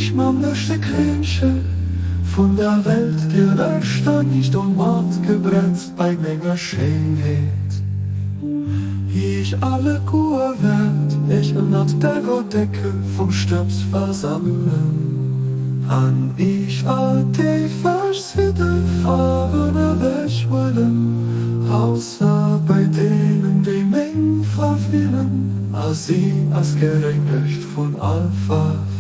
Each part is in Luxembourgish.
Ich mam leschte Kränche vun der Welt gelöscht an nicht um Mord gebretzt bei menger Schéinheet. Ich alleguer wäert ech ënnert der Decke vum Stëbs versammeln, an ich all déi verschidde Faarwen ewechhuelen, ausser bei deenen, déi meng verfeelen, a si ass gerengegt vun all Faarf.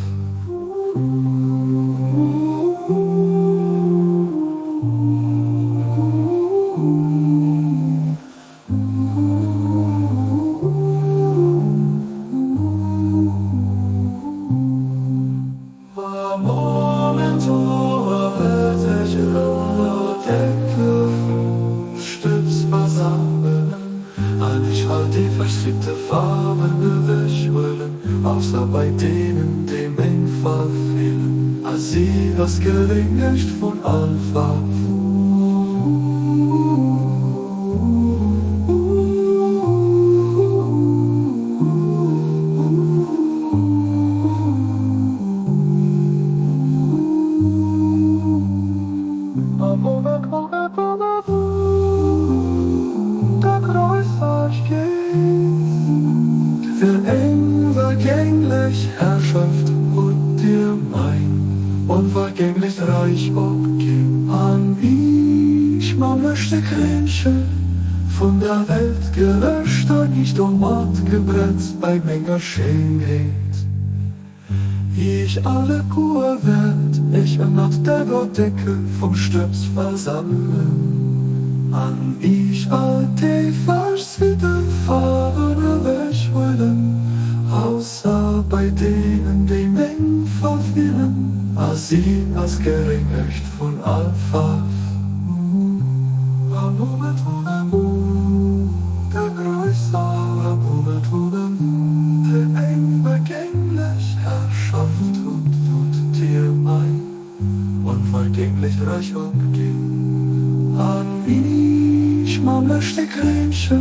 Ausser bei deenen, déi meng verfeelen, a si ass gerengegt vun all Faarf. Fir eng vergänglech Herrschaft hutt dir mein onvergänglecht Reich opginn, an iech mam leschte Kränche vun der Welt gelöscht an iech domat gebretzt bei menger Schéinheet. Iech alleguer wäert ech ënnert der Decke vum Stëbs versammelen, an iech all déi verschidde Faarwen ewechhuelen, ausser bei deenen, déi meng verfeelen, a si ass gerengegt vun all Faarf. Vergänglech Herrschaft hutt, hutt dir mein onvergänglecht Reich opginn, an iech mam leschte Kränche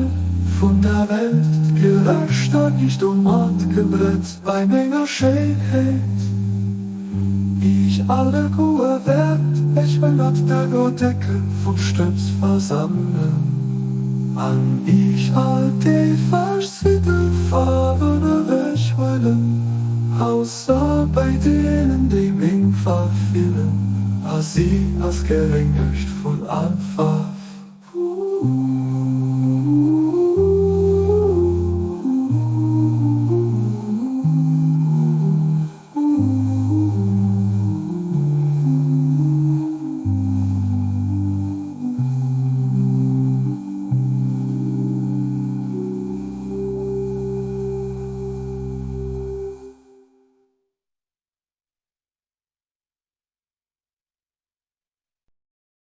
vun der Welt gelöscht an iech domat gebretzt bei menger Schéinheet. Iech alleguer wäert ech ënnert der Decke vum Stëbs versammelen, an iech all déi verschidde Faarwen ewechhuelen, ausser bei deenen, déi meng verfeelen, a si ass gerengegt vun all Faarf.